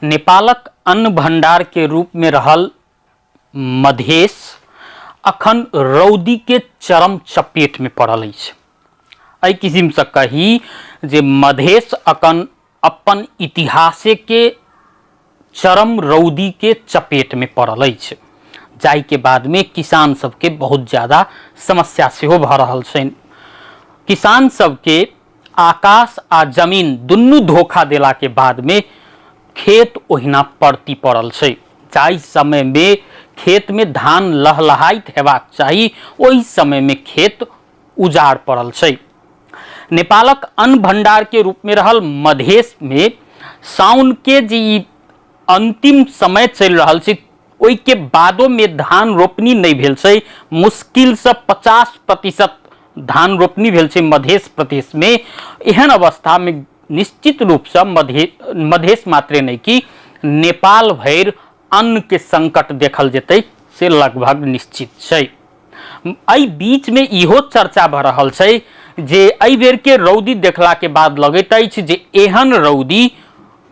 नेपालक अन्न भंडार के रूप में रहल मधेश अखन रौदी के चरम चपेट में पड़ल अछि। एहि किसिमसँ कही जे मधेश अखन अपन इतिहासे के चरम रौदी के चपेट में पड़ल अछि, जाहि के बाद में किसान सबके बहुत ज़्यादा समस्या सेहो भऽ रहल छनि। किसान सबके आकाश आ जमीन दुनू धोखा देला के बाद में खेत ओहिना परती पड़ल छै। जाहि समय में खेत में धान लहलहाइत हेबाक चाही ओहि समय में खेत उजाड़ पड़ल छै। नेपालक अन्न भंडार के रूप में रहल मधेश में साउन के जे ई अंतिम समय चलि रहल छै ओहि के बादो में धान रोपनी नहीं भेल छै। मुश्किल से 50% धान रोपनी भेल छै मधेश प्रदेश में। एहन अवस्था में निश्चित रूप से मधेश मात्रे नहीं कि नेपाल भरि अन्न के संकट देखल जेतै से लगभग निश्चित छै। एहि बीच में इहो चर्चा भऽ रहल छै जे एहि बेर के रौदी देखला के बाद लगैत अछि जे एहन रौदी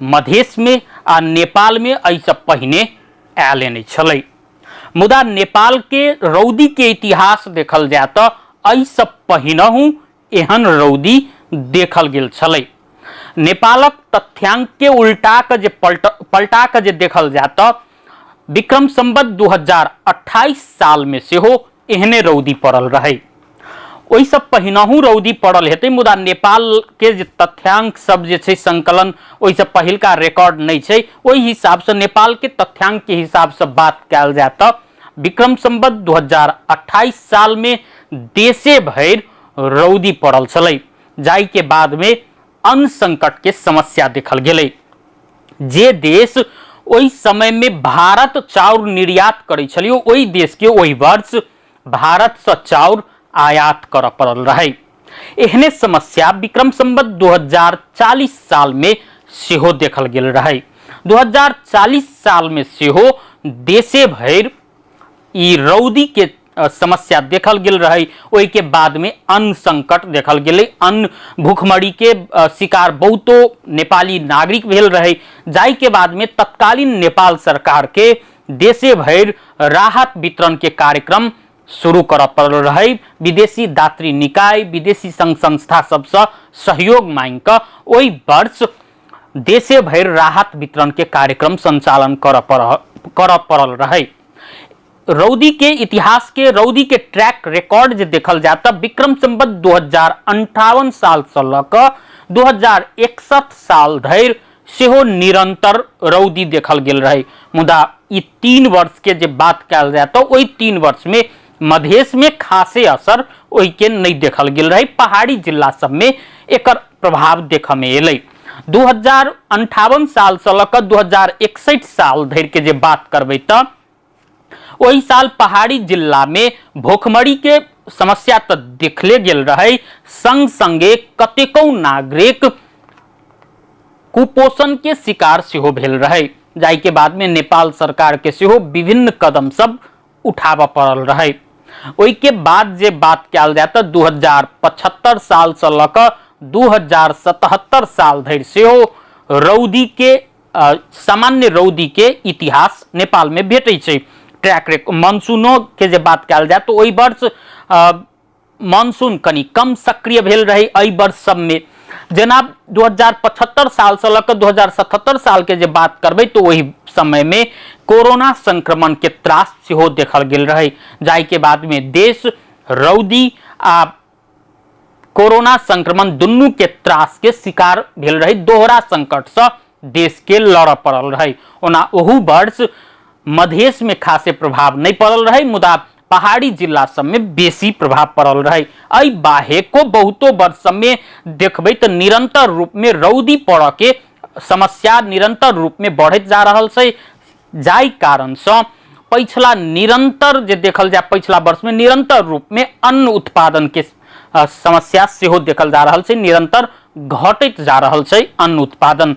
मधेश में आ नेपाल में एहिसँ पहिने आयल नहि छलै। मुदा नेपाल के रौदी के इतिहास देखल जाय तऽ एहिसँ पहिनहु एहन रौदी देखल गेल छलै। नेपालक तथ्यांक के उल्टा के जे पलटा के जे देखल जाय तऽ विक्रम संवत 2028 साल में सेहो एहने रौदी पड़ल रहै। ओहिसँ पहिनहु रौदी पड़ल हेतै, मुदा नेपाल के जे तथ्यांक सब जे छै संकलन ओहिसँ पहिलका रिकॉर्ड नहि छै। ओहि हिसाबसँ नेपाल के तथ्यांक के हिसाबसँ बात कयल जाय तऽ विक्रम संवत 2028 साल में देशे भरि रौदी पड़ल छलै, जाहि के बाद में अन्न संकट के समस्या देखल गेलै। जे देश ओहि समय में भारत चाउर निर्यात करै छलै ओहि देश के ओहि वर्ष भारत से चाउर आयात करऽ पड़ल रहै। एहने समस्या विक्रम संवत 2040 साल में सेहो देखल गेल रहै। 2040 साल में सेहो देशे भरि ई रौदी के समस्या देखल गेल रहै। ओहि के बाद में अन्न संकट देखल गेलै। अन्न भूखमरी के शिकार बहुतो नेपाली नागरिक भेल रहै, जाहि के बाद में तत्कालीन नेपाल सरकार के देशे भरि राहत वितरण के कार्यक्रम शुरू करऽ पड़ल रहै। विदेशी दात्री निकाय, विदेशी संघ संस्था सबसँ सहयोग मांगि कऽ ओहि वर्ष देशे भरि राहत वितरण के कार्यक्रम संचालन करऽ पड़ल रहै। रौदी के इतिहास के रौदी के ट्रैक रिकॉर्ड जे देखल जाय तऽ विक्रम संवत 2058 साल से लऽ कऽ 2061 साल धरि सेहो निरंतर रौदी देखल गेल रहै। मुदा ई 3 वर्ष के जे बात कयल जाय तऽ ओहि 3 वर्ष में मधेश में खासे असर ओहि के नहीं देखल गेल रहै। पहाड़ी जिला सब में एकर प्रभाव देखऽ में एलै। 2058 साल से लऽ कऽ 2061 साल धरि के जे बात करबै तऽ ओहि साल पहाड़ी जिला में भूखमरी के समस्या तऽ देखले गेल रहै, संग संगे कतेको नागरिक कुपोषण के शिकार सेहो भेल रहै, जाहि के बाद में नेपाल सरकार के सेहो विभिन्न कदम सब उठाबऽ पड़ल रहै। ओहि के बाद जे बात कयल जाय तऽ 2075 साल से लऽ कऽ 2077 साल धरि सेहो रौदी के सामान्य रौदी के इतिहास नेपाल में भेटै छै। ट्रैक रिकॉर्ड मानसूनो के जे बात कयल जाय तऽ ओहि वर्ष मानसून कनि कम सक्रिय भेल रहै एहि वर्ष सब में। जेना 2075 साल से लऽ कऽ 2077 साल के जे बात करबै तऽ ओहि समय में कोरोना संक्रमण के त्रास सेहो देखल गेल रहै, जाहि के बाद में देश रौदी आ कोरोना संक्रमण दुनू के त्रास के शिकार भेल रहै। दोहरा संकट से देश के लड़ऽ पड़ल रहै। ओना ओहू वर्ष मधेश में खासे प्रभाव नहीं पड़ल रहै, मुदा पहाड़ी जिला सब में बेसी प्रभाव पड़ल रहै। एहि बाहेको बहुतो वर्ष सब में देखबै तऽ निरंतर रूप में रौदी पड़ऽ के समस्या निरंतर रूप में बढ़ैत जा रहल छै, जाहि कारण सँ पछिला निरंतर जे देखल जाय पछिला वर्ष में निरंतर रूप में अन्न उत्पादन के समस्या सेहो देखल जा रहल छै, निरंतर घटैत जा रहल छै अन्न उत्पादन।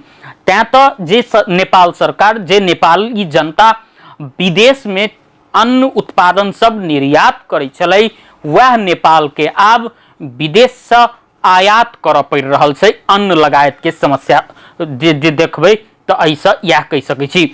तैं तऽ जे नेपाल सरकार, जे नेपाली जनता विदेश में अन्न उत्पादन सब निर्यात करै छलै, वएह नेपाल के आब विदेश सँ आयात करऽ पड़ि रहल छै अन्न लगायत के समस्या जे देखबै तऽ एहिसँ इएह कहि सकै छी।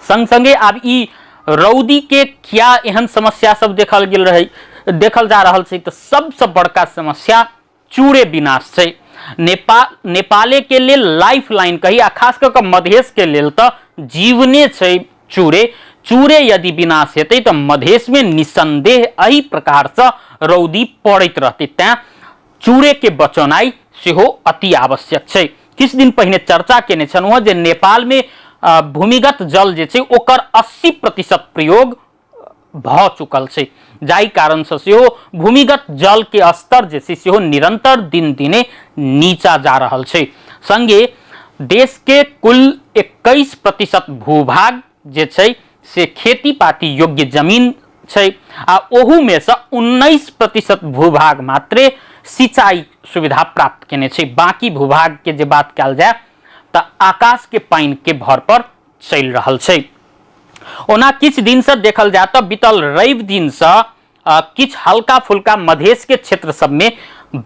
संग संगे आब ई रौदी के क्या एहन समस्या सब देखल गेल रहै, देखल जा रहल छै, तऽ सबसँ बड़का समस्या चूड़े विनाश छै। नेपाले के लेल लाइफ लाइन कही आ खास कऽ कऽ मधेश के लेल तऽ जीवने छै चूड़े। चूड़े यदि विनाश हेतै तऽ मधेश में निसंदेह एहि प्रकार से रौदी पड़ैत रहतै, तैं चूड़े के बचौनाइ सेहो अति आवश्यक छै। किछु दिन पहिने चर्चा केने छलहुँ हँ जे नेपाल में भूमिगत जल जे छै ओकर 80% प्रयोग भऽ चुकल छै, जाहि कारणसँ सेहो भूमिगत जल के स्तर जे छै सेहो निरंतर दिन दिने नीचा जा रहल छै। संगे देश के कुल 21% भूभाग जे छै से खेती पाती योग्य जमीन छै आ ओहू में से 19% भूभाग मात्रे सिंचाई सुविधा प्राप्त केने छै। बाकी भूभाग के जे बात कयल जाय तऽ आकाश के पानि के भर पर चलि रहल छै। ओना किछु दिनसँ देखल जाय तऽ बीतल रवि दिनसँ किछु हल्का फुल्का मधेश के क्षेत्र सबमे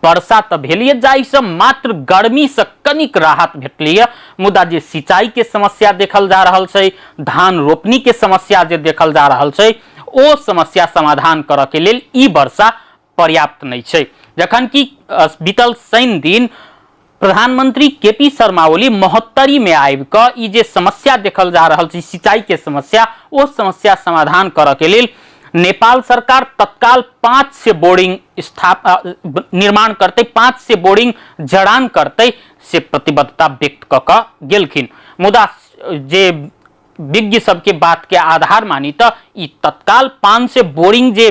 वर्षा तऽ भेल यऽ, जाहिसँ मात्र गर्मीसँ कनिक राहत भेटलै यऽ, मुदा जे सिंचाई के समस्या देखल जा रहल छै, धान रोपनी के समस्या जे देखल जा रहल छै, ओ समस्या समाधान करऽ के लेल ई वर्षा पर्याप्त नहि छै। जखन कि बीतल शनि दिन प्रधानमंत्री के पी शर्मा ओली महोत्तरी में आबि कऽ ई जे समस्या देखल जा रहल छै सिंचाई के समस्या, ओ समस्या समाधान करऽ के लेल नेपाल सरकार तत्काल 500 बोरिंग निर्माण करतै, 500 बोरिंग जड़ान करतै से प्रतिबद्धता व्यक्त कऽ कऽ गेलखिन। मुदा जे विज्ञ सबके बात के आधार मानी तऽ ई तत्काल 500 बोरिंग जे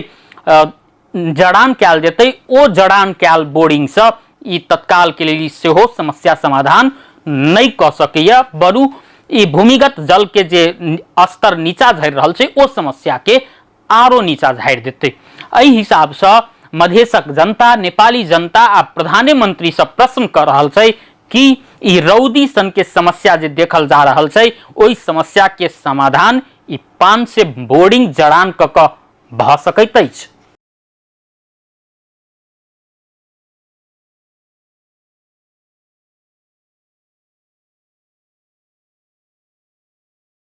जड़ान कयल जेतै, ओ जड़ान कयल बोरिंगसँ ई तत्काल के लेल सेहो समस्या समाधान नहि कऽ सकैए, बरु ई भूमिगत जल के जे स्तर नीचा झड़ि रहल छै ओ समस्या के आरो नीचा झाड़ि देतै। एहि हिसाबसँ मधेशक जनता, नेपाली जनता आ प्रधानमंत्रीसँ प्रश्न कऽ रहल छै कि ई रौदी सन के समस्या जे देखल जा रहल छै ओहि समस्या के समाधान ई 500 बोरिंग जड़ान कऽ कऽ भऽ सकैत अछि।